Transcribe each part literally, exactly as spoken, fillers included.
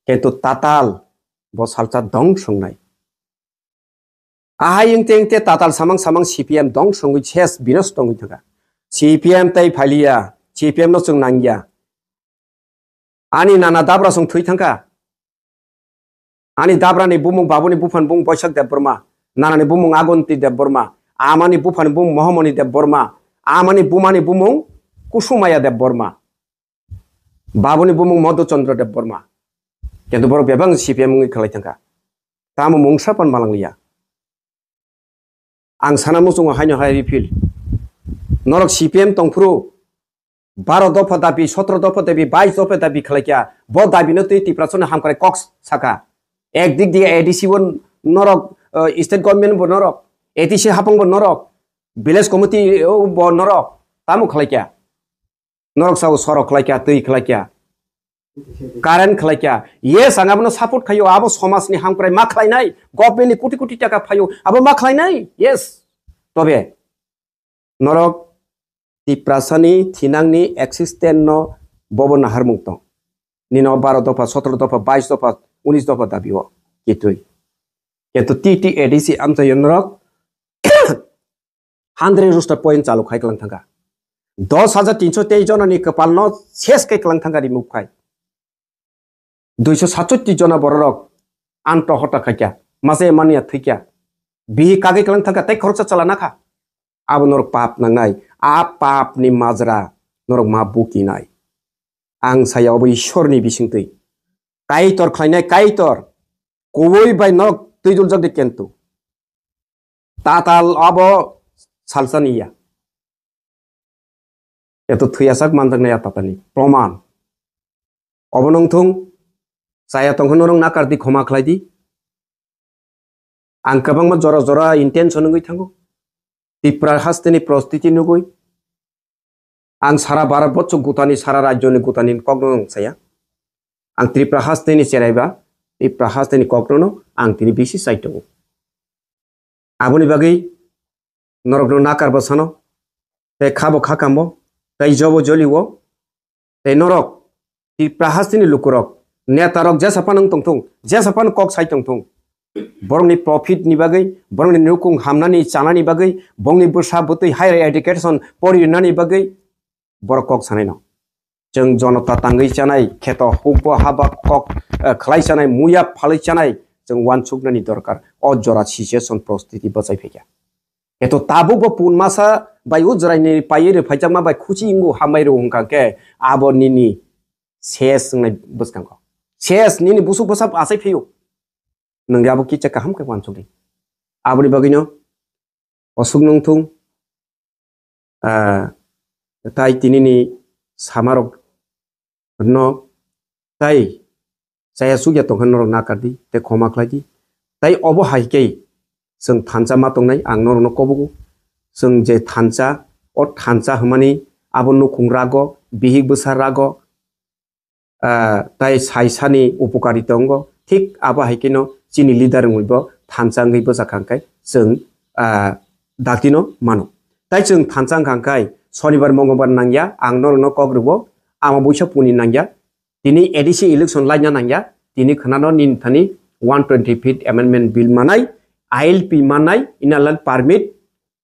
Kintu tatal bo salsa dong songnai. Ahai wngte wngte tatal samang samang C P M dong songwi ses binos tongwi thangkha. C P M tei phailiya, C P M no chwng nangya. Ani nana dabra song thwi thangkha. Ani dabrani bumung babuni buphani bumung Boisak Debbarma, nanani bumung Agonti Debbarma, amani buphani bumung Mohamoni Debbarma, amani bumani bumung Kusumaya Debbarma, babuni bumung Madhuchandra Debbarma. Kintu borok bebak C P M wngwi khlai thangkha. Tamo mungsa pan malangliya. Ang sana muchungo haino hai refill. Norok C P M tongphuru baro dopha dabi, sotro dopha dabi, bais dopha dabi khlaikya. Bo dabino twi Tiprasani hamkrai kok saka. Ek dik diye A D C bo norok, eh, state government bo norok, A D C hapang bo norok, village committee, eh, bo norok. Tamo khlaikya. Norok sao sorok khlaikya, twi khlaikya, current khlaikya. Yes, ang abono support khaio, abo somajni hamkrai ma khlainai, government ni koti koti taka phaio, abo ma khlainai, yes. Tobe norok Tiprasani thinangni existence no bobo naharmung tong. Nino baro dopha, sotro dopha, bais dopha, unis dopha dabi o kitui. Kintu T T A D C amchaio norok hundred roster point chalu khai klang thangkha. Dos hajar tinso tei jonani kwpalno ses kai klang thangkha remove khai. Duiso satsotti jona bororok anto hota khaikya. Masa emania thwikya. Bihi kagwi klang thangkha tei khoroksa chala nakha. Abo norok pap nangnai. A papni majra norok ma bukinai. Ang saya obo Ishorni bisingtwi. Kaitor khlainai Kaitor. Kubui bai norok twiduljak de kentu. Tatal abo salsani ya. Eto thwiyasak manjaknai a tatani proman. Obo nongthung chaya tongkha norok nakar di khoma khlai di. Ang kwbangma jora jora intention wngwi thango. Tipra hasteni prostiti nugwi. Ang sara Bharat borsok gutani, sara rajyoni gutani kokno nung saya. Ang Tripura hasteni cheraiba, Tripura hasteni kokno ang tini bisi sai tongo. Aboni bagwi norokno nakar bwsano, tei khabo khakambo, tei jobo joliwo, tei norok Tripura hasteni lukurok, netarok jesa phano wng tongthung, jesa phano kok sai tongthung. Borokni profit ni bagwi, borokni nukung hamnani chanani bagwi, bongni bwsa bwtwi higher education pori rinani bagwi, borok kok sanai no. Chwng jonota tangwi chanai, kheto hukbo haba kok, eh, khlai chanai, muya phalwi chanai, chwng uansuknani dorkar. O jora situation prostiti bwchai phaikha. Kheto tabukbo pun masa bai o jora ni paiwi rwphaijakma bai khuchi wngo hambai rw wngkha khe abo nini ses wngnai bwskango. Ses nini busuk bwsa achai phaiyo. Nwng abo kicha kaham khe uansukdi. Aboni bagwino osuk nung thung, ah, tai tinini samarok no tai chaya sukya tongkha norok nakar di, tei khoma khlai di. Tai obo hai khe chwng thansa ma tongnai, ang norokno kobogo. Chwng je thansa, o thansa hwnmani abo nukhung rago, bihik bwsa rago, ah, tai sai sani upokari tongo. Thik abo hai kheno chini leader wngwi bo thansa wngwi bwchak kha khe chwng, ah, daktino mano. Tai chwng thansa wngkha khe Sonibar Mongolbar nangya, ang norokno kok rwo, ama buisa puni nangya. Tini A D C election laina nangya, tini khwnano nini thani one twenty fifth amendment bill manai, I L P manai, inner line permit,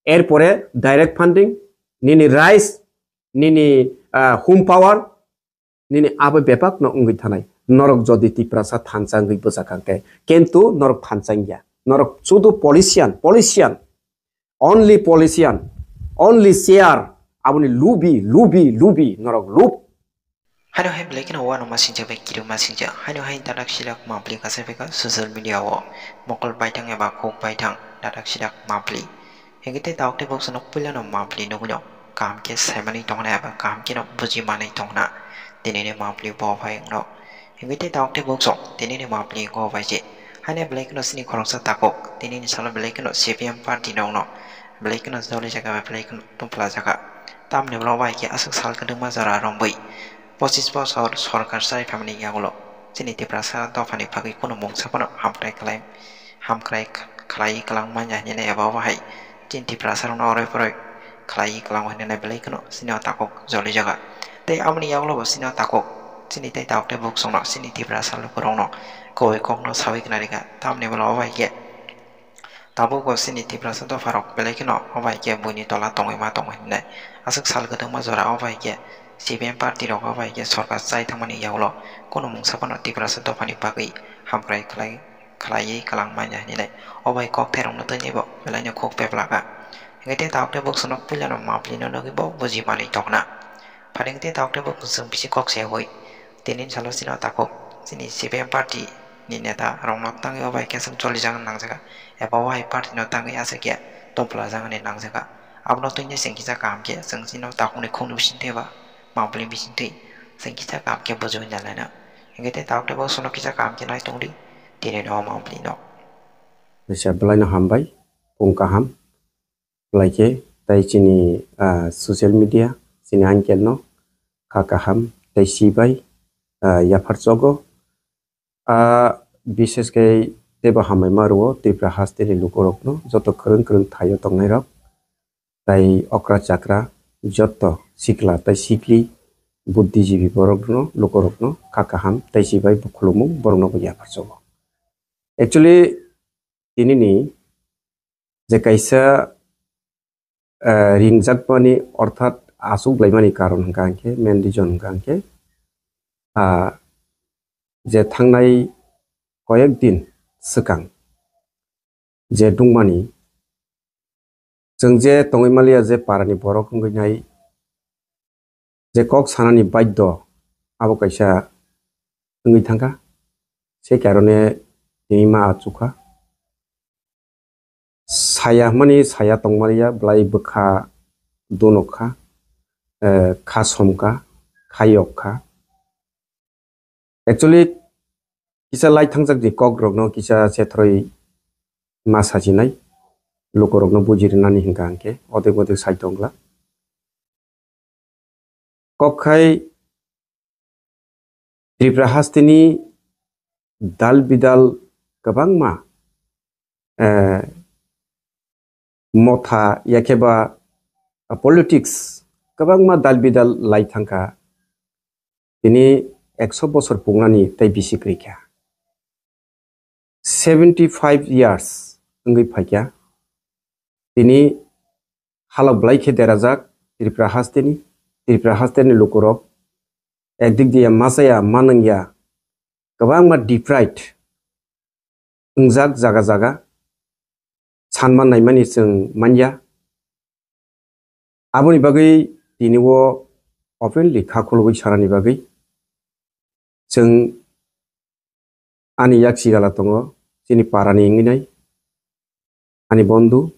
erpore direct funding, nini rice, nini, ah, home power, nini abo bebak no wngwi thanai. Norok jodi Tiprasa thansa wngwi bwchak kha khe, kintu norok thansa wngya. Norok sudu politician, politician, only politician, only chair, aboni lubi, lubi, lubi, norok lub. Haino hai belai kheno uanama singjak bai kirima singjak. Haino hai dadak sidak mapli kasai phaikha social media o. Mokol baithang eba kok baithang dadak sidak mapli. Hingke tei tabuk tei boksa no puila no mapli nugui no. Kaham khe saimani tongna eba kaham khe no buji manai tongna. Tini ni mapli bo phai wngno. Hingke tei tabuk tei boksa tini ni mapli go bai je. Haino belai kheno sini khoroksa takhuk. Tini ni salo belai kheno C P M party rok no. Belai kheno joli jaga bai belai kheno tongpla jaga. Tamni ulo bai khe aswk sal kwdwkma jora rombwi. Pochis bosor sorkar chai phaimani yagulo chini Tiprasa dophani bagwi kunu mungsa phano hamkrai khlai, hamkrai khlai kwlang manya hinwi eba bo hai chini Tiprasa rokno oroi poroi khlai kwlango hinwi belai kheno chini o takhuk joli jaga. Tei aboni yagulo bo chini o takhuk Chini tei tabuk tei bwswkno chini Tiprasa lukurokno koi kokno sawi khna rikha. Tamni bwla o bai khe tabuk bo chini Tiprasa dopharok belai kheno o bai khe buini tola tongwi ma tongo hinwi. Aswk sal kwthwngma jora o bai khe C P M party rok o bai khe sorkar chai thangmani yagulo kunu mungsa phano Tiprasa dophani bagwi hamkrai khlai khlaiwi kwlang manya hinwi nai. O bai kok thairokno twnwi bo belaino khuk peplak kha. Hinkhe tei tabuk tei bwswkno puilano mapli no nugwi bo buji manwi tongna. Pharing tei tabuk tei bwswk bisi kok se hui. Tini salo chini o takhuk chini C P M party ni neta rokno tangwi o bai khe chwng choli jagani nangjakha. Eba o hai party no tangwi aswk ya tongpla jagani nangjakha. Abono twi chwng kisa kaham khe chwng chini o takhukni khukni bisingtwi eba mapli bisingtwi chwng kisa kaham khe bujiwi nalaina. Hinkhe tei tabuk tei bwswkno kisa kaham khe nai tongdi tini no mapli no. Kaisa belaino hambai, pung kaham, belai khe tei chini, ah, social media, chini uncle no kha kaham tei sibai, ah, yaphar chogo. Ah, bishesh khe teibo hambai ma rwo Tripura hasteni lukurokno, joto kwrwng kwrwng thaio tongnairok, tei okra chakra joto sikla tei sikli buddhijibi borokno, lukurokno kha kaham tei sibai bo khulumung, borokno bo yaphar chogo. Actually, tinini je kaisa, eh, ringjakmani orthat achuk laimani karon hwnkha hwnkhe, main reason hwnkha hwnkhe, ah, je thangnai koyek din swkang je dungmani, chwng je tongwi maliya je parani borok wngwi nai, je kok sanani baiddo abo kaisa wngwi thangkha, se karone tini ma achukha. Saya hwnmani saya tongmaliya, belai bwkha dunok kha, eh, kha somkha, kha yok kha. Actually, kisa lai thangjak di kok rokno kisa chethroi ma sajinai, lukurokno buji rwnani hwnkha hwnkhe odek odek sai tongla. Kok khai Tripura hasteni dal bidal kwbangma, eh, motha yakheba politics kwbangma dal bidal lai thangkha. Tini ekso bosor pungnani tei bisi kwrwi kha. Seventy five years wngwi phaikha. Tini halok belai khe derajak Tripura hasteni, Tripura hasteni lukurok ekdik diya machaya manwngya kwbangma deprived wngjak jaga jaga sanma naimani chwng manya. Aboni bagwi tini o openly kha khulugwi sanani bagwi chwng ani yak sigala tongo, chini parani wngwi nai ani bondhu,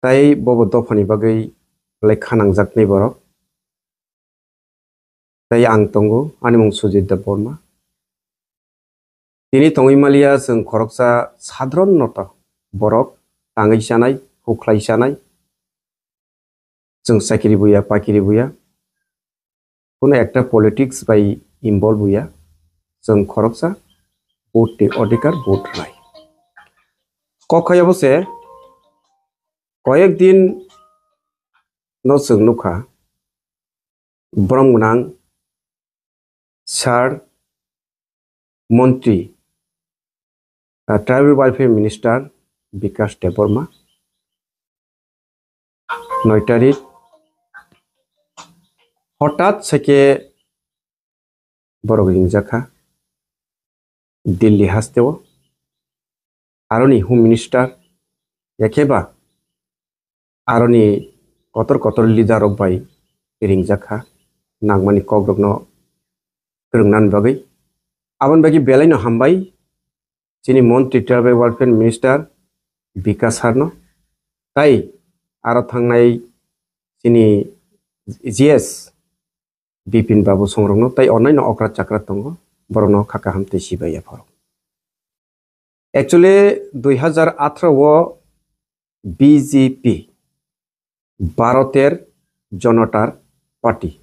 tei bobo dophani bagwi belai kha nangjaknai borok. Tei ang tongo, ani mung Sujit Debbarma. Tini tongwi maliya chwng khoroksa sadharon noto borok, tangwi chanai, hukhlai chanai. Chwng chakiri buya, pakiri buya. Kuno ekta politics bai involve buya. Chwng khoroksa vote ni odhikar, vote rwnai. Kok khai abo se koyek din no chwng nukha, borom gwnang Sir Montri, ah, Tribal Welfare Minister Bikash Debbarma, noi tarik, hotat seke borok ringjakha Delhi hasteo, aroni Home Minister, yakheba aroni kotor kotor leader rok bai ringjak kha, nangmani kok rokno kwrwng nani bagwi. Aboni bagwi belai no hambai chini Montri Tribal Welfare Minister Bikash Sarno, tai aro thangnai chini G S Bipin Babu songrokno tai onaino okra chakra tongo, borokno kha kaham tei sibai ya phoro. Actually, dui hazar atharo o B J P, Bharoter Jonotar Party,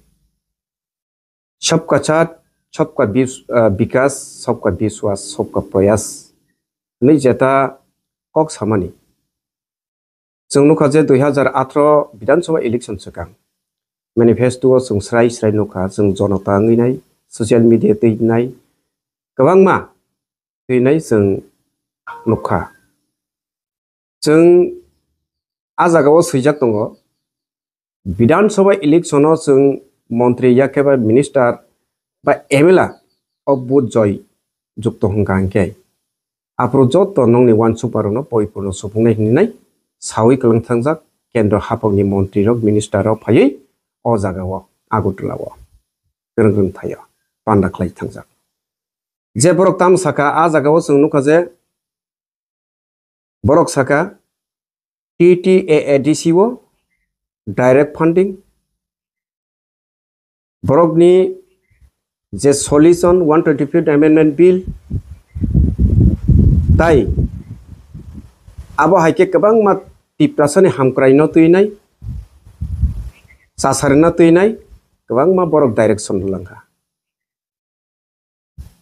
Sabka Saath, Sabka Bis-, ah, Bikas, Sabka Biswas, Sabka Prayas hwnwi jeta kok samani. Chwng nukha je dui hazar atharo Bidhan Sabha election swkang manifesto o chwng srai srai nukha, chwng jonota wngwi nai, social media twi nai, kwbangma twi nai chwng nukha. Chwng a jagao swijak tongo, Bidhan Sabha election o chwng montri ya khe ba minister ba M L A o vote joy jukto hwnkha hwnkhe aphuru joto nokni uansukmarokno poriporno supungnai hwnwi nai sawi kwlwng thangjak kendro haphangni montrirok, minister rok phaiwi o jagao Agartala o kwrwng kwrwng thaio panda khlai thangjak. Je borok tamo sakha, a jagao chwng nukha je borok sakha T T A A D C o direct funding, borokni je solution one twenty fifth amendment bill, tai abo hai khe kwbangma Tiprasani hamkraino twi nai, chasarino twi nai, kwbangma borok direction rwlangkha.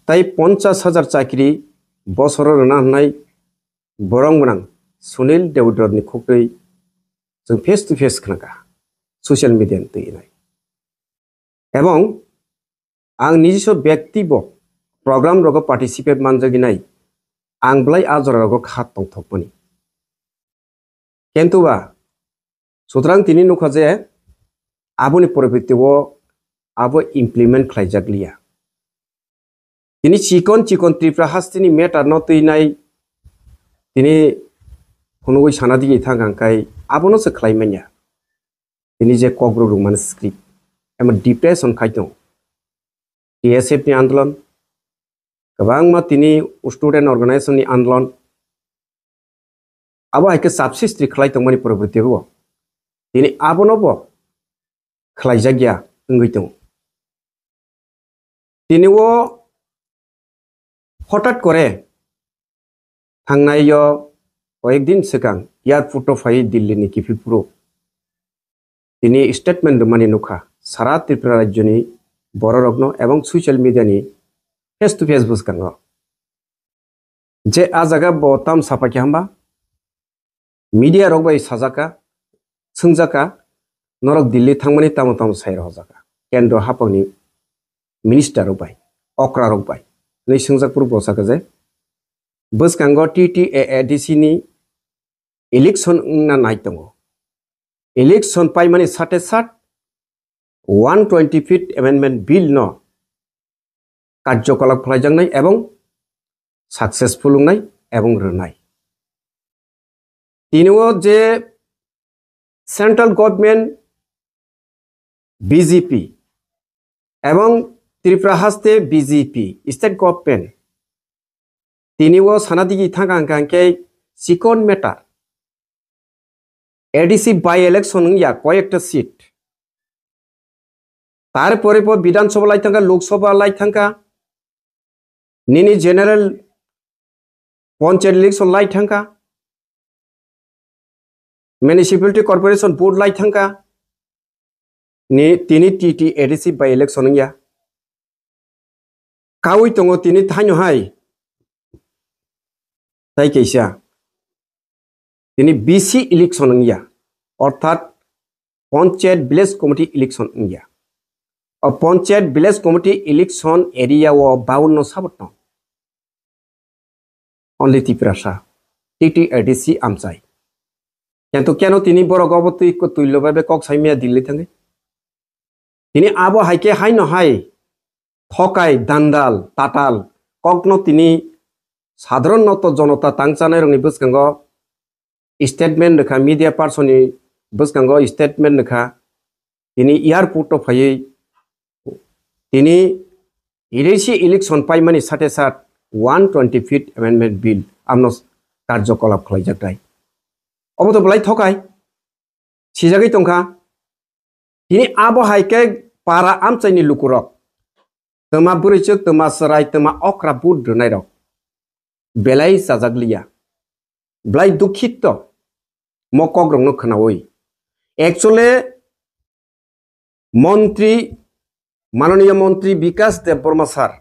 Tai ponchas hajar chakri bosoro rwna hwnwi borok gwnang Sunil Deodrotni khuktwi chwng face to face khnakha, social media ni twi nai. Ebong ang nijiso byakti bo program rogo participate manjagwi nai, ang belai a jora rogo kha tongthokmani. Kintu ba, sutrang tini nukha je aboni poriborte o abo implement khlaijak liya. Tini chikon chikon Tripura hasteni matter no twi nai, tini phunugwi sana digwi thang ang kai abono se khlai manya. Tini je Kokborok rwmani script, emo depression khai tong. T S F ni andolon, kwbangma tini student organization ni andolon, abo hai khe subsistry khlai tongmani poriborte o tini abono bo khlaijak ya wngwi tongo. Tini o hotat kore thangnai yo koyek din swkang airport o phai Delhi ni kiphilphuru tini statement rwmani nukha sara Tripura rajyoni bororokno ebong social media ni face to face bwskango. Je a jaga bo tam sapakya hwnba? Media rok bai sajaka, swngjaka, norok Delhi thangmani tamo tamo sai rohorjaka. Kendro haphangni minister rok bai, okra rok bai. Hwnwi swngjak phuru bo saka je, bwskango T T A A D C ni election wngna nai tongo. Election paimani sate sat one twenty fifth amendment bill no karjokolap khlaijaknai ebong successful wngnai ebong rwnai. Tini o je central government B J P ebong Tripura haste B J P state government tini o sana digi thang ang khe chikon matter A D C by election wngya koyekta seat. Tarpore po Bidhan Sabha lai thangkha, Lok Sabha lai thangkha, nini general panchayat election lai thangkha, municipality corporation vote lai thangkha, ni tini T T A D C by election wngya. Kaui tongo tini thaino hai. Tai kaisa. Tini B C election wngya. Orthat Panchayat Village Committee election wngya. O Panchayat Village Committee election area o baun no sabot no. Only Tiprasa. T T A D C amchai. Kintu keno tini borok obo twi ko twilo bai be kok sai maya Delhi thangwi. Tini abo hai khe haino hai thokai, dandal, tatal, kokno tini sadharon noto jonota tang chanai rokni bwskango statement rwkha, media person ni bwskango statement rwkha, tini airport o phaiwi tini A D C election paimani sate sat one twenty fifth amendment bill amno karjokolap khlaijak dai. Obo to belai thokai. Sijagwi tongkha. Tini abo hai khe para amchaini lukurok, twma bwrwichwk, twma chwrai, twma okra vote rwnairok belai chajak liya, belai dukhito mo kokrokno khwnaui. Actually, montri, mananiya montri Bikas Debbarma sir,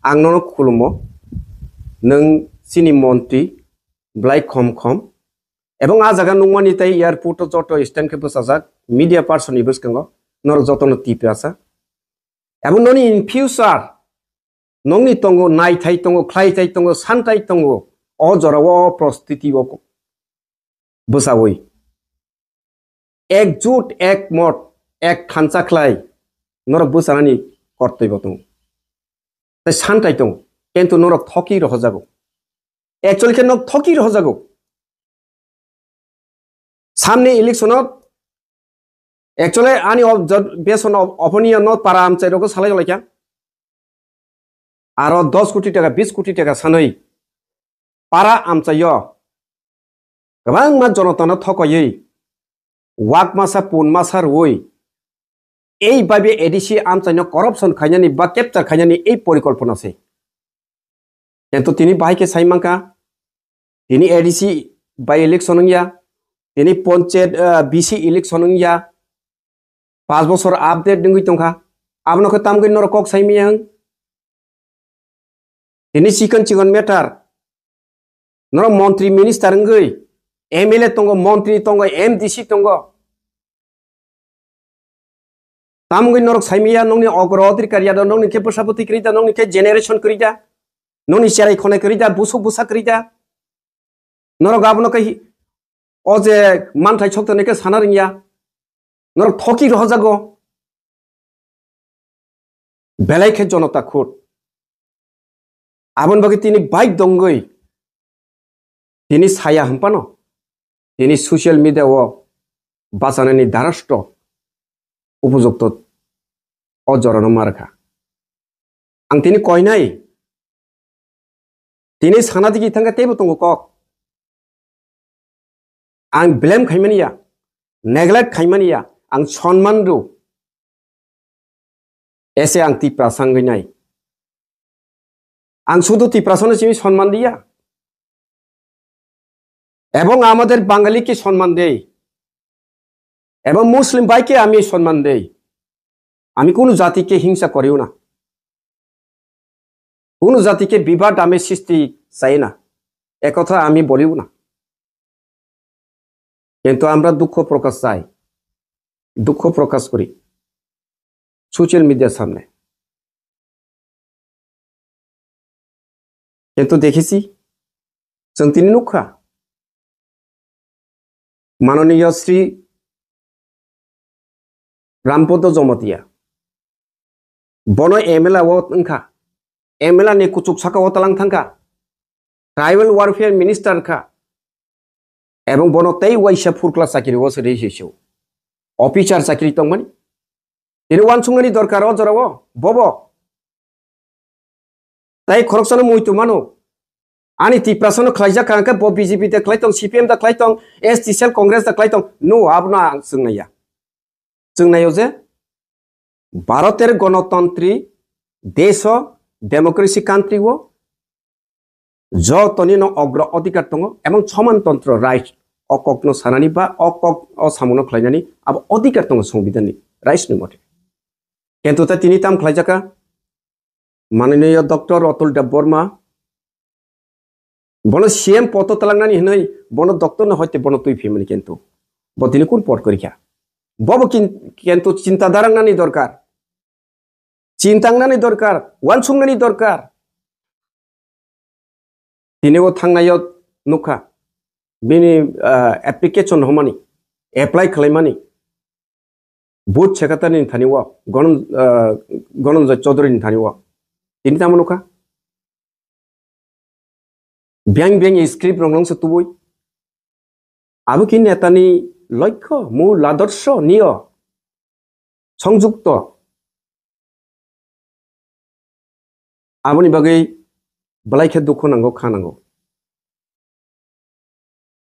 ang nono khulumo, nwng chini montri, belai khom khom, ebong a jaga nukmani tei airport o joto stand khe bwchajak media person ni bwskango. norok jotono Tiprasa. Abo noni in future nongni tongo, naithai tongo, khlaitai tongo, santai tongo, o jorao o prostiti o bwsawi. Ekjut, ekmot, ek thansa khlai norok bwsanani kortoi bo tongo. Tai santai tongo, kintu norok thoki rohojago. Actually khe norok thoki rohojago. Samni election o actually ani ob-, jot-, beson ob-, opinion no para amchai rogo salai lai kha. Aro dos koti taka, bis koti taka sanwi para amchaio kwbangma jonotano thokoiwi wak masa pun masa rwui ei babe A D C amchaino corruption khainani ba capture khainani ei porikolpona se. Kintu tini bahai khe sai mankha, tini A D C by election wngya, tini ponchayat, ah, B C election wngya, pas bosor update wngwi tongkha. Abono khe tamgwi norok kok sai maya wng? Tini chikon chikon matter. Norok montri minister wngwi, M L A tongo, montri tongo, M D C tongo. Tamgwi norok saimaya nongni ogro odhikar ya da, nongni khe bwsabwtwi kwrwi da, nongni khe generation kwrwi da, nongni cherai khonai kwrwi da, busuk bwsa kwrwi da. Norok abono khe hi-, o je manthai sok tongni khe sana rwngya. Norok thoki rohojago. Belai khe jonota khut. Aboni bagwi tini bike dongwi tini saya hwnphano tini social media o bachanani darastro upojukto o jorano ma rwkha. Ang tini koinai, tini sana digi thangkhe teibo tongo kok. Ang blame khaimani ya, neglect khaimani ya, ang sonman rw. Ese ang Tiprasa wngwi nai. Ang শুধু Tiprasano simi sonman diya. এবং আমাদের বাঙালিকে সম্মান দেই, এবং মুসলিম ভাইকে আমি সম্মান দেই। আমি কোনো জাতিকে হিংসা করিও না, কোনো জাতিকে বিবাদ আমি সৃষ্টি চাই না, একথা আমি বলিও না। কিন্তু আমরা দুঃখ প্রকাশ চাই, দুঃখ প্রকাশ করি সোশ্যাল মিডিয়ার সামনে। কিন্তু দেখেছি, chwng tini nukha, মাননীয় শ্রী রামপদ Jamatia, bono M L A o wngkha, M L A ni kuchuk saka o talang thangkha, tribal welfare minister wngkha, এবং bono tei waisa phurkla chakiri o se rei se officer chakiri tongmani. Tini wansuknani dorkar o jorao bobo. Tai khoroksano muitu mano. Ani Tiprasano khlaijak kha hwnkhe bo B J P da khlai tong, C P M da khlai tong, S T cell Congress da khlai tong. No, abono ang chwng naiya. Chwng naio je Bharoter gonotantri deso, democracy country o jotoni no ogro odhikar tongo, ebong somantontro rights o kokno sanani ba o kok o samuno khlainani abo odhikar tongo songbidhanni, rights ni mote. Kintu ta tini tam khlaijaka, mananiyo Doctor Atul Debbarma, bono C M poto talangnani hinwi bono doctor no hoite bono twi phimani kintu. Bo tini kun pot korikha? Bobo kin-, kintu chinta darangnani dorkar. Chintangnani dorkar, wansuknani dorkar. Tini o thangnaio nukha, bini, ah, application homani, apply khlaimani, booth secretary ni thani o, Gonon-, ah, Gononjoy Chaudhary ni thani o. Tini tamo nukha? Biyang biyang script rok nongsa tubui. Abo ki netani loikho, mul adorsho niyo songjukto. Aboni bagwi belai khe dukhu nango, kha nango.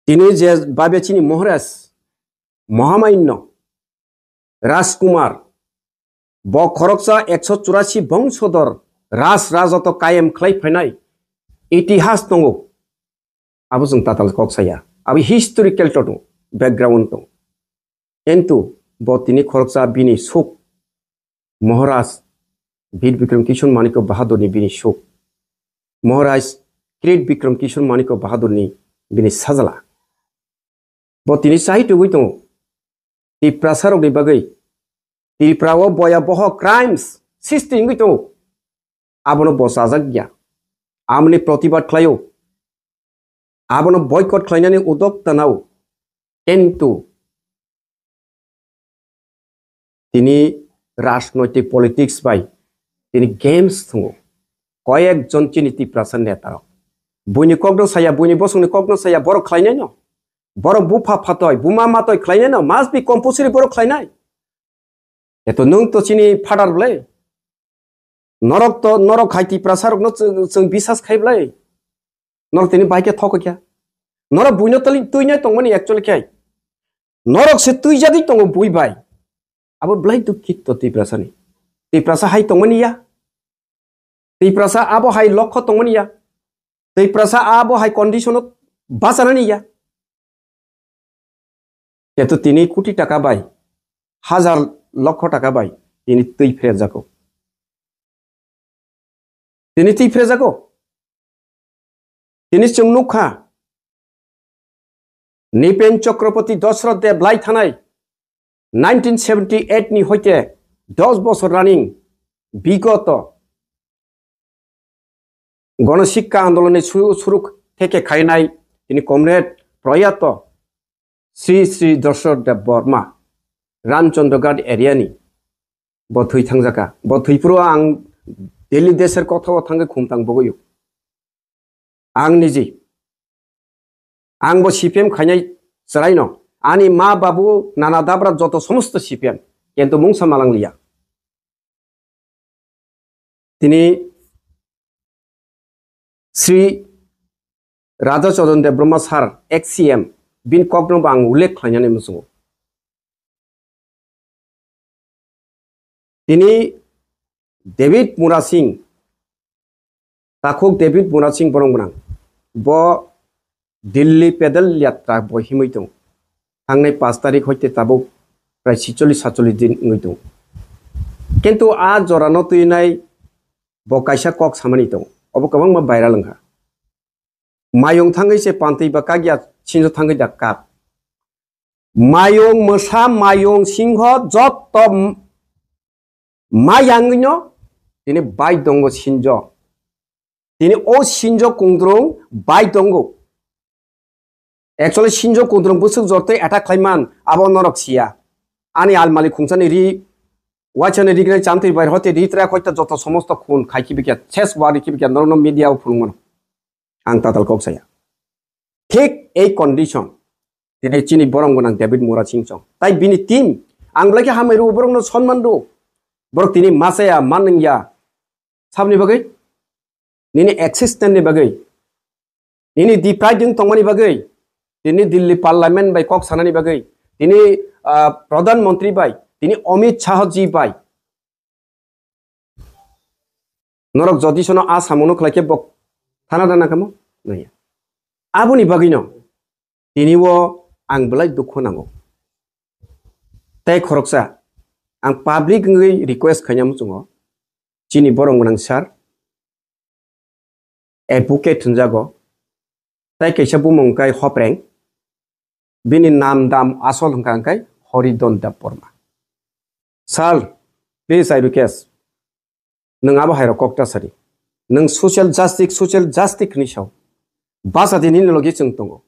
Tini je babe chini Maharaj, Mohamanyo, Rajkumar, bo khoroksa ekso churasi bongsodor Raj Rajato kayem khlai phainai itihas tongo. Abo chwng tatal kok saya. Abo historical to tongo, background tongo. Kintu bo tini khoroksa bini suk Maharaj Bir Bikram Kishore Manikya Bahadurni bini suk. Maharaj Krit Bikram Kishore Manikya Bahadurni bini sajla. Bo tini chai tugui tongo. Tiprasarokni bagwi Tripura o boya boho crimes sisti wngwi tongo. Abono bo chajak ya. Amoni protibad khlaio. Abono boycott khlainani udok tanao. Kintu tini rajnoitik politics bai tini games thungo. Koyek jon chini Tiprasa netarok. Buini kokno saya, buini bosongni kokno saya, borok khlainai no. Borok bupha phatoi, buma matoi khlainai no. Must be compulsory borok khlainai. Eto nwng to chini father bwle. Norok to, norok hai Tiprasa rokno chwng, chwng bisas khai bwle. Norok tini bai khe thok kya. Norok buino tali tuinai tongmani actually khe. Norok se tuijagwi tongo bui bai. Abo bwle dukhito Tiprasa ni. Tiprasa hai tongmani ya. Tiprasa abo hai lokho tongmani ya. Tiprasa abo hai condition o bachanani ya. Eto tini koti taka bai, hajar lokho taka bai, tini twi phrejago. Tini twi phrejago. Tini chwng nukha, Nipen Chakraborty Dashrath Deb lai thanai nineteen seventy eight ni hoite dos bosor running bigoto Gono Sikka Andoloni su-, suruk theke khainai tini comrade proyato Sri Sri Dashrath Deb Borma, Ramchandra Ghat area ni bo thwi thangjaka. Bo thwi phuru ang Delhi deser kothao thangwi khumtang bogwi. Ang niji, ang bo C P M khainai chwraino. Ani ma babu nana dabra joto somosto C P M. Kintu mungsa malang liya. Tini Sri Radha Chodan Debbarma sir, ex C M, bin kokno bo ang ullekh khlainani muchungo. Tini David Murasing, takhuk David Murasing borong gwnang. Bo Delhi pedal yatra bo himwi tong. Thangnai pash tarik hoite tabuk prai sicholish satcholish din wngwi tong. Kintu a jorano twinai bo kaisa kok samani tong. Obo kwbangma viral wngkha. Mayung thangwi se pantwi ba kakya sinjo thangwi da kap. Mayung mwsa, mayung singho jotto m-, mayangwino tini bai tongo sinjo. Tini o sinjo kungdrung bai tongo. Actually, sinjo kungdrung bwswk jortwi attack khlaiman, abo norok siya. Ani almali khungsani ri, waisani rignai chamtwi bai hote ri tra khoita joto somosto khun khai kibikya, ses wari kibikya, norokno media o phunukmano. Ang tatal kok saya. Thik ei condition, tini chini borong gwnang David Murasing chong. Tai bini team, ang belai khe hamai rwo borokno sonman rwo. Borok tini masaya, manwngya. Sabni bagwi? Nini existence ni bagwi. Nini deprived wng tongmani bagwi. Tini Delhi Parliament bai kok sanani bagwi. Tini, ah, Pradhan Mantri bai. Tini Amit Shah ji bai. Norok jodi sono a samungno khlai khe bok thana dana kamo? Naya. Aboni bagwino tini o ang belai dukhu nango. Tei khoroksa ang public wngwi request khaina muchungo, chini borong gwnang sir, advocate hwnjago, tei kaisa bumung kai Hopreng, bini nam dam asol hwnkha hwnkhe Horidon Debbarma. Sir, please I request, nwng abo hairok kok ta sadi. Nwng social justice, social justice hwnwi sao. Basa di nini logi chwng tongo.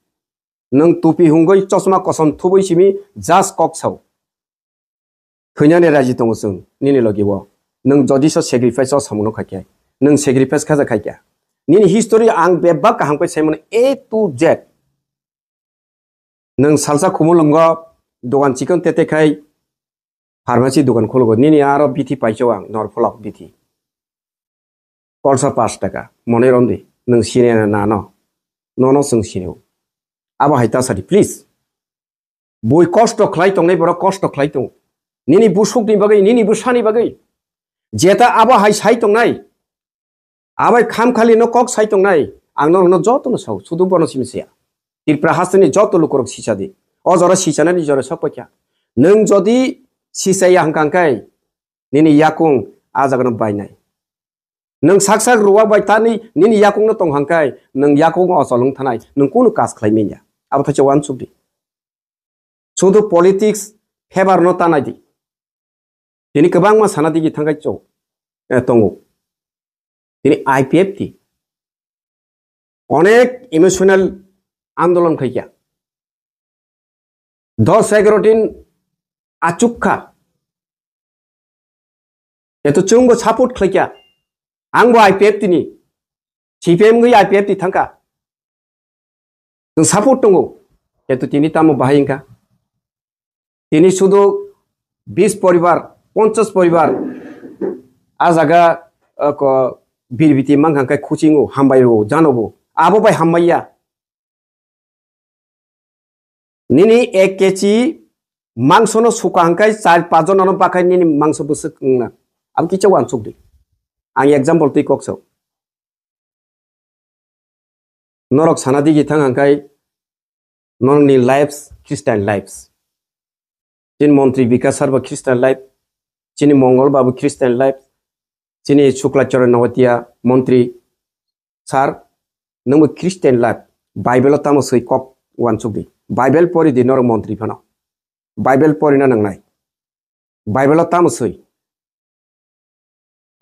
Nwng tupi hungwi chosma kosom thubwi simi just kok sao. Thwinani raji tongo chwng nini logi o. Nwng jodi so sacrifice o samungno khaikhe. Nwng sacrifice khaja khaikha. Nini history ang bebak kaham khe saimano A to Z. Nwng salsa Khumulwngo dogan chikon tete khai pharmacy dogan khulgo. Nini aro bithi paicho ang, Norpholok bithi. Kolsa pash taka, monai romdi, nwng sini na nano, nono chwng sinio. Abo hai ta sadi, please. Bui kosto khlai tongnai borok kosto khlai tong. Nini busukni bagwi, nini bwsani bagwi. Jeta abo hai sai tongnai. Abai kham khali no kok sai tongnai. Ang norokno jotono sao, sudu bono simi siya. Tripura hasteni joto lukurok sisadi. O jora sisanani jora sokpakya. Nwng jodi sisaya hwnkha hwnkhe, nini yakung a jagano bainai. Nwng sak sak ruwak bai tani nini yakungno tong hangkai, nwng yakung ochol wng thanai, nwng kunu kas khlai manya. Abo thaisa uansuk di. Sudu politics favor no tanai di. Tini kwbangma sana digi thangkai chwng, eh, tongo. Tini I P F T onek emotional andolon khaikya. Dos egaro din achuk kha. Eto chwngbo support khlaikya. Angbo I P F T ni. C P M gwi I P F T thangkha. Chwng support tongo. Eto tini tamo bahai wngkha. Tini sudu bis poribar, ponchas poribar. A jaga, uh, ko birbiti mangkha khe khuchingo, hambai rwo, janobo. Abo bai hambai ya. Nini ek K G mangso no suka hangkai char pajon ano bakhai nini mangso bwswk wngna. Abo kicha wansuk di. Ang example twi kok sao. Norok sana digi thang hangkai norokni lives, Christian lives. Chini montri Bikash Sarma Christian life, chini Mongol Babu Christian life, chini Shukla Charan Nowatia montri sir, nwngbo Christian life, Bible o tamo swi kok wansukdi. Bible pori di norok montri phano. Bible porina nangnai. Bible o tamo swi.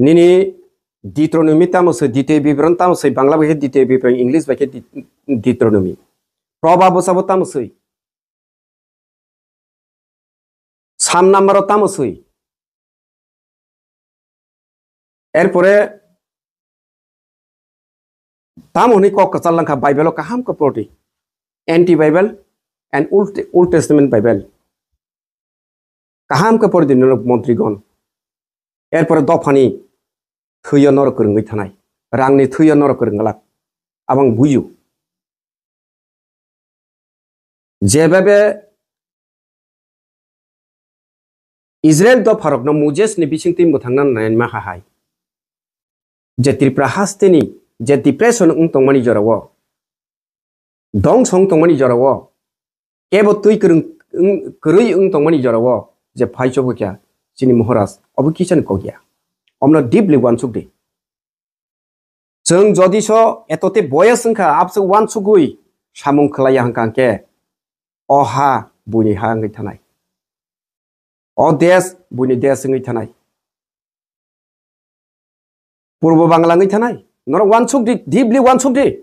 Nini Deuteronomy tamo swi, Ditiyo Bibron tamo swi, Bangla bai khe Ditiyo Bibron, English bai khe Di-, Deuteronomy. Proba bwsabo tamo swi. Sam number o tamo swi. Erpore tamo hwnwi kok kwchal langkha Bible o kaham khe pordi. Anti Bible and Old, Old Testament Bible. Kaham khe pordi norok montrigon. Erpore dophani thwiyo norok kwrwngwi thanai. Rangni thwiyo norok kwrwng glak. Abang buyu. Jebebe Israel dopharokno Moses ni bisingtwi mwthangna nainma hahai. Je Tripura hasteni je depression wng tongmani jorao, dongso wng tongmani jorao, kebo twi kwrwng, wng, kwrwi wng tongmani jorao je phai chobokya chini Maharaj, obo kisani kokya. Omno deeply wansuk di. Chwng jodi so etote boyes wngkha, abse wansugwi samung khlaiya hwnkha hwnkhe, o ha buini ha wngwi thanai, o desh buini desh wngwi thanai, Purbo Bangla wngwi thanai. Norok wansuk di, deeply wansuk di.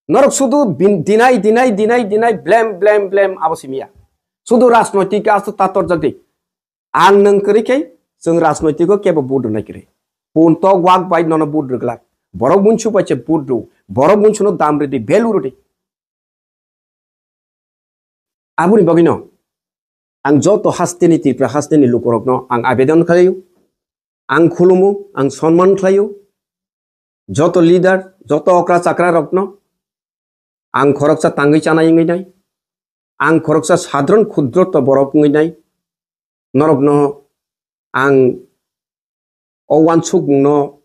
Norok sudu bin-, deny, deny, deny, deny, blame, blame, blame, abo simiya. Sudu rajnoitik asto tator jagdi. Ang nwng kwrwi khe chwng rajnoitiko kebo vote rwnai kwrwi. Pun tok wak bai nono vote rwglak. Borok bunsu bai se vote rw. Borok bunsuno dam rwdi, value rwdi. Aboni bagwino ang joto hasteni Tripura hasteni lukurokno ang abedon khlaio, ang khulumo, ang sonman khlaio. Joto leader, joto okra chakra rokno ang khoroksa tangwi chanai wngwi nai, ang khoroksa sadron khudroto borok wngwi nai, norokno ang o wansukmungno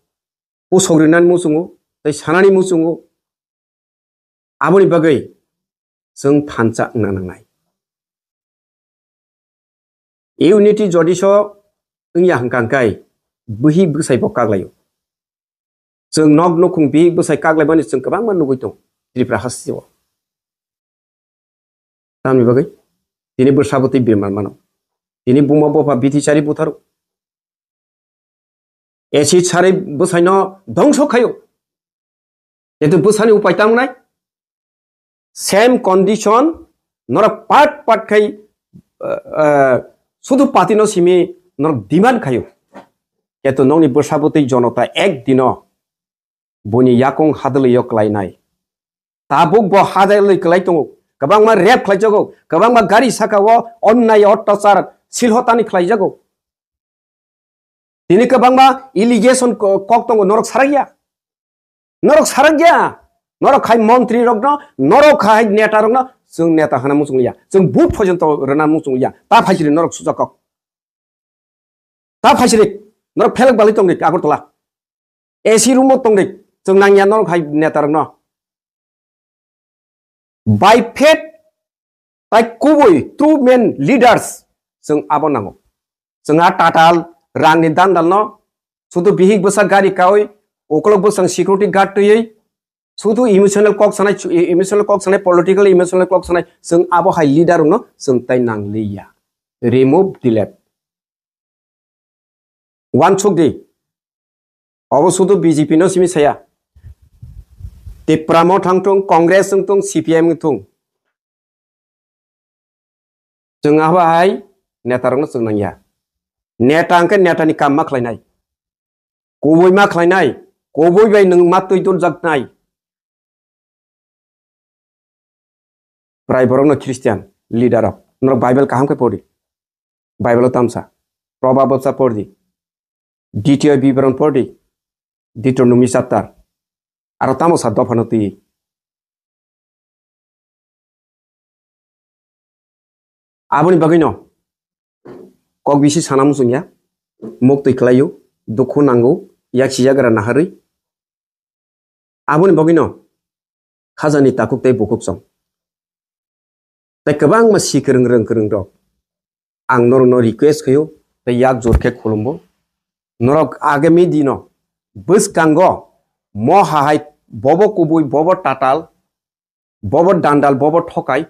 pusok rinani muchungo tei sanani muchungo. Aboni bagwi chwng thansa wngna nangnai. Unity jodi so wngya hwnkha hwnkhe bihik bwsai bo kaklaio. Chwng nok nukhung bihik bwsai kaklaimani chwng kwbangma nugwi tongo Tripura hasteo. Tamni bagwi tini bwsabo tei birman mano. Tini buma bupha bithi chari butharo. Acid sari bwsaino dongso khaio. Kintu bwsani upai tamo nai? Same condition norok part part khai, uh, uh, sudu party no simi norok demand khaio. Kintu nokni bwsabo tei jonota ek dino buini yakung hadwlwi o kwlainai. Tabuk bo hadwlwi kwlai tongo. Kwbangma rape khlaijago, kwbangma gari saka o onnai ottachar silhotani khlaijago. Tini kwbangma allegation ko-, kok tongo, norok sarakya. Norok sarakya. Norok khai montri rokno, norok khai neta rokno, chwng neta hana muchung ya. Chwng vote phojonto rwna muchung ya. Ta phaisiri norok suja kok. Ta phaisiri norok phelak balai tongdi Agartala. A C room o tongdi. Chwng nangya norok hai neta rokno. By faith tai kubui true men leaders chwng abo nango. Chwng a tatal rangni dandalno sudu bihik bwsa gari kaui ukolok bwsang security guard twiwi sudu emotional kok sanai, emotional kok sanai, political emotional kok sanai chwng abo hai leader rokno chwng tai nangliya. Remove, delete. Wansuk di. Obo sudu B J P no simi saya. Tipra Motha wng thung, Congress wng thung, C P M wng thung. Chwng abo hai neta rokno chwng nangya. Neta hwnkhe neta ni kam ma khlainai. Kubui ma khlainai. Kubui bai nwng ma twi duljaknai. Prai borokno Christian leader rok. Norok Bible kaham khe pori. Bible o tamsa. Proverb o sa pori. Ditiyo biboron pori. Deuteronomy chapter. Aro tamo sa dopha no twi. Aboni bagwino kok bisi sana muchungya, muk twi khlaio, dukhu nango, yak sijagra naharwi. Aboni bagwino khajani takhuk tei bukhuk song. Tei kwbangma si kwrwng rwng kwrwng rok. Ang norokno request khaio, tei yak jor khe khulumbo. Norok agami dino bwskango mo hahai bobo kubui, bobo tatal, bobo dandal, bobo thokai,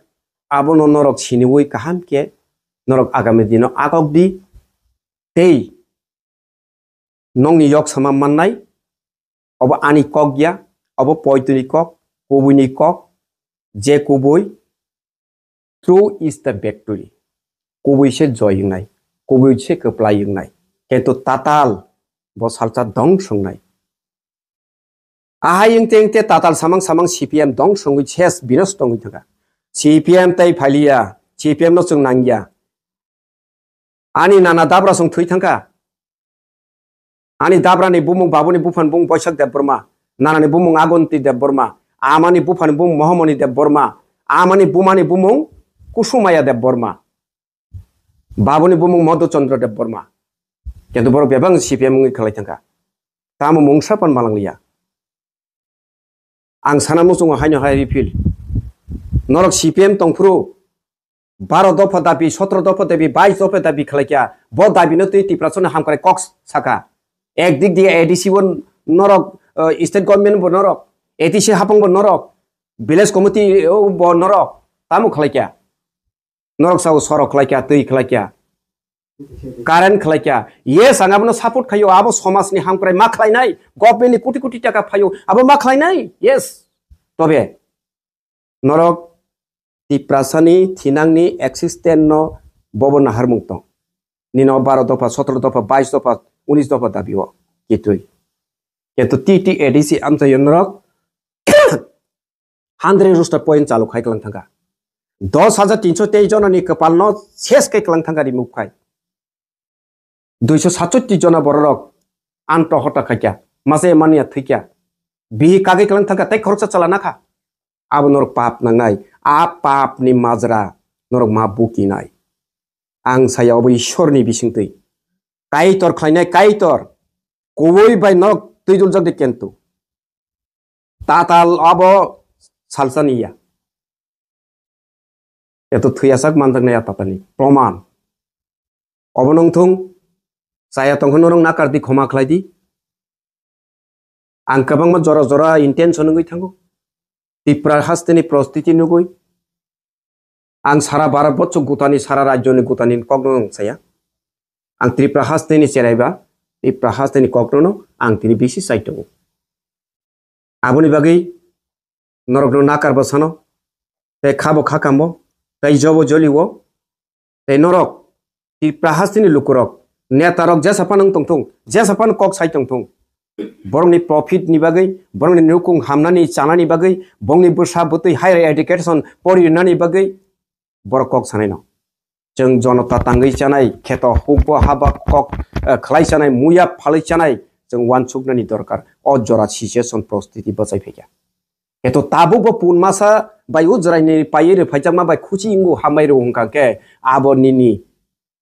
abono norok siniwi kaham khe norok agami dino agok di, tei nokni yok sama mannai, obo ani kok ya, obo poitoni kok, kubuini kok, je kubui, true is the victory. Kubui se joy wngnai, kubui se kwplai wngnai, kintu tatal bo salsa dong songnai. Ahai wngte wngte tatal samang samang C P M dong songwi ses binos tongwi thangkha. C P M tei phailiya, C P M no chwng nangya. Ani nana dabra song thwi thangkha. Ani dabra ni bumung babuni buphani bumung Boisak Debbarma, nana ni bumung Agonti Debbarma, ama ni buphani bumung Mohamoni Debbarma, ama ni buma ni bumung Kusumaya Debbarma. Babuni bumung Madhu Chandra Debbarma. Kintu borok bebak C P M wngwi khlai thangkha. Tamo mungsa pan malang liya. Ang sana muchungo haino hai refill. Norok C P M tongphuru baro dopha dabi, sotro dopha dabi, bais dopha dabi khlai kya. Bo dabi no twi Tiprasani hamkrai kok saka. Ek dik diye A D C bo norok, eh, state government bo norok, A D C hapang bo norok, village committee, eh, bo norok. Tamo khlai kya. Norok sao sorok khlai kya, twi khlai kya, current khlai kya. Yes, ang abono support khaio, abo somajni hamkrai ma khlainai, government ni koti koti taka phaio, abo ma khlainai. Yes. Tobe norok Tiprasani thinangni existence no bobo naharmung tong. Nino baro dopha, sotro dopha, bais dopha, unis dopha dabi o kitui. Kintu T T A D C amchaio norok hundred roster point chalu khai klang thangkha. Dos hajar tinso tei jona ni kwpal no ses kai klang thangkha remove khai. Duiso satsoti jona bororok anto hota khaikya, masa mania thwikya. Bihi kagwi klang thangkha tei khoroksa chala nakha. Abo norok pap nangnai. A pap ni majra norok ma bukinai. Ang saya obo Ishwar ni bisingtwi. Kaitor khlainai Kaitor. Kubui bai norok twiduljak de kentu. Tatal abo salsani ya. Eto thwiyasak manjaknai ya tatani proman. Obo nung thung, chaya tongkha norok nakar di, khoma khlai di. Ang kwbangma jora jora intention wngwi thango. Tipra hasteni prostiti nugwi. Ang sara Bharat bochok gutani, sara rajyoni gutani kokno ang saya. Ang Tripura hasteni cheraiba, Tripura hasteni kokno ang tini bisi sai tongo. Aboni bagwi norokno nakar bo sano, tei khabo kha kambo, tei jobo joliwo, tei norok Tripura hasteni lukurok, netarok jesa phano wng tongthung, jesa phano kok sai tongthung, borokni profit ni bagwi, borokni nukung hamnani chanani bagwi, bongni bwsa bwtwi higher education pori rinani bagwi borok kok sanai no. Chwng jonota tangwi chanai, kheto hukbo haba kok, eh, khlai chanai, muya phalwi chanai, chwng uansuknani dorkar. O jora situation prostiti bwchai phaikha. Kheto tabukbo pun masa bai o jwraini paiwi rw phaijakma bai khuchi wngo hambai rw hwnkha khe abo nini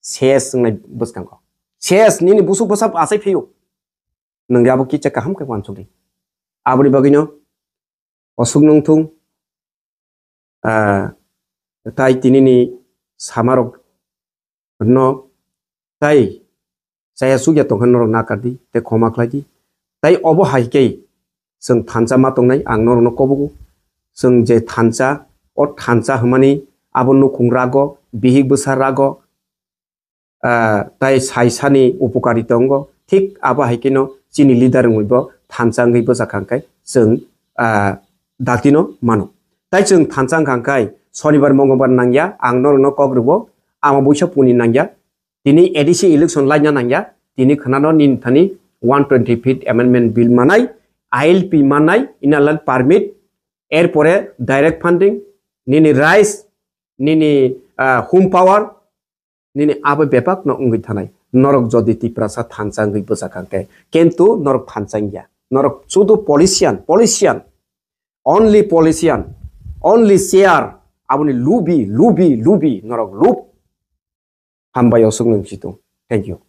ses wngnai bwskango. Ses nini busuk bwsa achai phaio. Nwng abo kicha kaham khe uansukdi. Aboni bagwino osuk nung thung, ah, tai tini ni samarok no tai chaya sukya tongkha norok nakar di, tei khoma khlai di. Tai obo hai khe chwng thansa ma tongnai, ang norokno kobogo. Chwng je thansa, o thansa hwnmani abo nukhung rago, bihik bwsa rago, ah, tai saisani upokari tongo, Thik abo hai kheno chini leader wngwi bo thansa wngwi bwsa kha hwnkhe chwng, ah, dakti no mano. Tai chwng thansa wngkha hwnkhe sonibar mongolbar nangya, ang norokno kok rwo, ama buisa puni nangya, tini A D C election laina nangya, tini khwnano nini thani one twenty fifth amendment bill manai, I L P manai, Inner Line Permit, erpore direct funding, nini rice, nini, ah, home power, nini abo bebak no wngwi thanai. Norok jodi Tiprasa thansa wngwi bwsa kha hwnkhe, kintu norok thansa wngya. Norok sudu politician, politician, only politician, only share, aboni lubi, lubi, lubi, norok lub. Hambai osuk nung chitung. Thank you.